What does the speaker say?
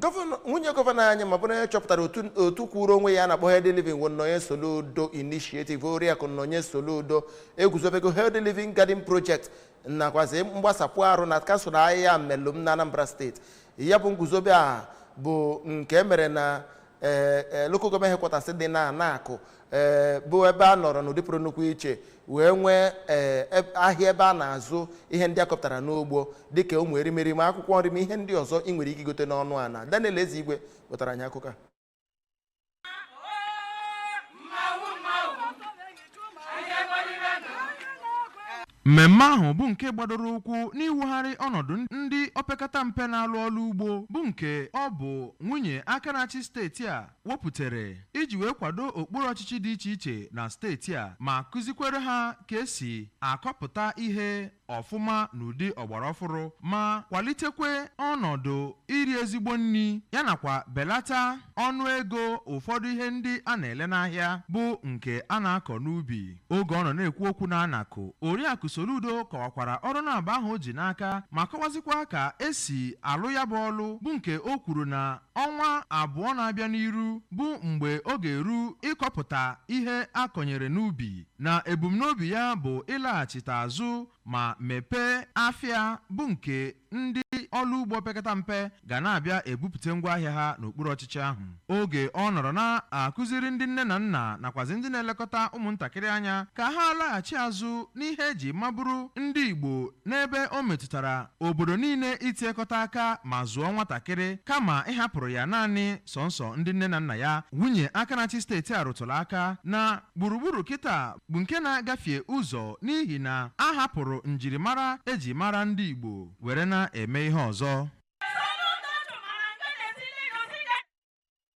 Gọvanọ, nwunye gọvanọ anyị, ma bụrụ onye chọpụtara otu kwuru onwe ya na-akpọ Healthy Living wụ Nonye Soludo Initiative, Oriakụ Nonye Soludo eguzobego Healthy Living Garden Project nakwazi mgbasapụ arụ na kansụl Ayamelụm na Anambra Steeti. Ya bụ nguzobe a bụ nke emere na local government headquarters dị na Anakụ, bụ ebe a nọrọ n'ụdị pụrụ nnukwu iche wee nwee ahịa ebe a na-azụ ihe ndị a kọpụtara n'ugbo, dịka ụmụ erimeri ma akwụkwọ nri ma ihe ndị ọzọ ị nwere ike igote n'ọnụ ana. Daniel Ezigwe wetara anyị akụkọ a. Mmemme ahụ bụ nke gbadoro ụkwụ n'iwugharị ọnọdụ ndị opekata mpe na-alụ ọrụ ugbo, bụ nke ọ bụ nwunye aka na-achị steeti a wepụtara iji wee kwado okpuru ọchịchị dị iche iche na steeti a, ma kụzikwere ha ka esi akọpụta ihe ọfụma n'ụdị ọgbara ọfụrụ, ma kwalitekwe ọnọdụ iri ezigbo nri, ya nakwa belata ọnụego ụfọdụ ihe ndị a na-ele n'ahịa bụ nke a na-akọ n'ubi. Oge ọ nọ na-ekwu okwu na Anakụ, Oriakụ Soludo kọwakwara ọrụ na-aba ahụ o ji n'aka, ma kọwazikwa ka esi alụ ya bụ ọlụ, bụ nke o kwuru na ọnwa 2 na-abịa n'iru bụ mgbe ọ ga-eru ịkọpụta ihe a kọnyere n'ubi, na ebumnobi ya bụ ịlaghachite azụ ma mepee afịa bụ nke ndị ọrụ ugbo opekata mpe ga na-abịa ebupụta ngwaahịa ha n'okpuru ọchịchị ahụ. Oge ọ nọrọ na-akụziri ndị nne na nna nakwazi ndị na-elekọta ụmụntakịrị anya ka ha laghachi azụ n'ihe eji mabụrụ ndị Igbo n'ebe o metụtara obodo niile itiekọta aka ma zụọ nwatakịrị, kama ịhapụrụ ya naanị sọnsọ ndị nne na nna ya, nwunye aka na-achị steeti a rụtụrụ aka na gburugburu kịta bụ nke na-agafie ụzọ n'ihi na a hapụrụ njirimara eji mara ndị Igbo were na-eme ihe ọzọ.